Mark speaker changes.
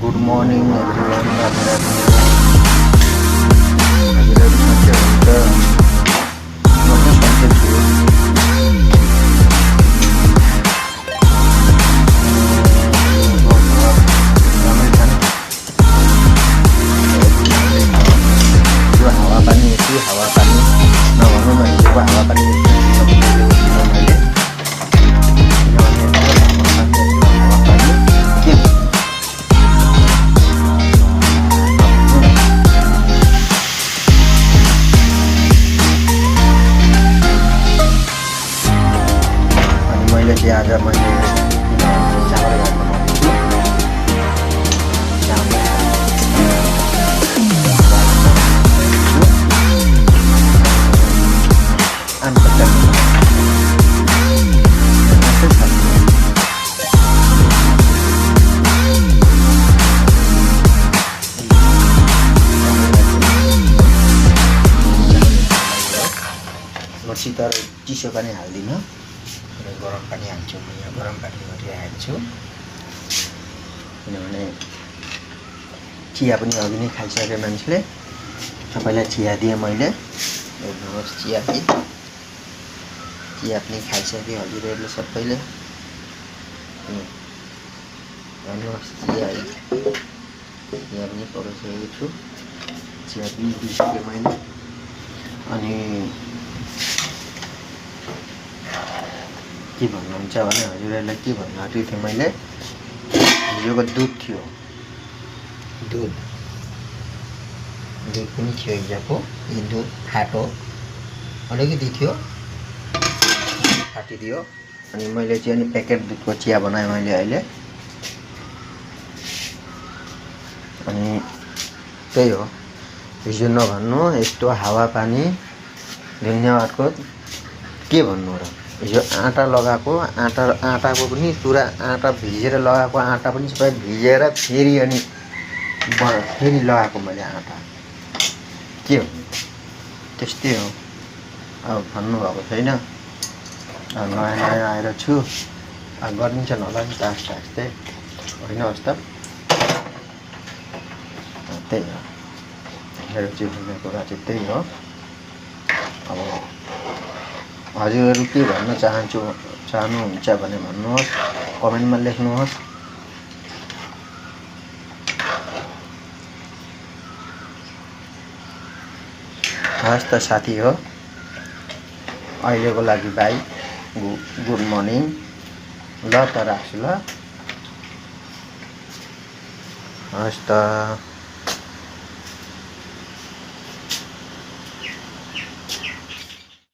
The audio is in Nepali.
Speaker 1: Good morning everyone. हजुरहरू सन्चै हुनुहुन्छ? म पनि सन्चै छु। यो हावापानी यति हावापानी नभनौँ न, हिजोको हावापानी आज मैले चावल शीतल चिसो पानी हाल्दिनँ, गरम पानी हाल्छु। म यहाँ गरम पानी गरिरहेको छु किनभने चिया पनि अघि नै खाइसके मान्छेले। सबैलाई चिया दिएँ मैले। हेर्नुहोस् चिया पनि खाइसके हजुरहरूले सबैले। हेर्नुहोस् चिया पनि पकाइसकेको छु, चिया पनि दिइसकेँ मैले। अनि के भन्नुहुन्छ भने हजुरहरूलाई के भन्नु आँटेको थिएँ मैले, हिजोको दुध थियो, दुध पनि थियो हिजोको। यो दुध फाटो अलिकति थियो, फाटिदियो। अनि मैले चाहिँ अनि प्याकेट दुधको चिया बनाएँ मैले अहिले। अनि त्यही हो, हिजो नभन्नु यस्तो हावापानी धन्यवादको के भन्नु र। हिजो आँटा लगाएको, आँटाको पनि पुरा आँटा भिजेर लगाएको, आँटा पनि सबै भिजेर फेरि अनि फेरि लगाएको मैले आँटा। के हो त्यस्तै हो। अब भन्नुभएको छैन, नयाँ आएर छु, गरिदिन्छन् होला नि त आस्ते होइन होस् त। त्यही हो मेरो जीवनको कुरा चाहिँ त्यही हो। अब हजुरहरू के भन्न चाहनुहुन्छ भने भन्नुहोस्, कमेन्टमा लेख्नुहोस्। हस् त साथी हो, अहिलेको लागि बाई, गुड मर्निङ। ल त राख्छु ल, हस् त।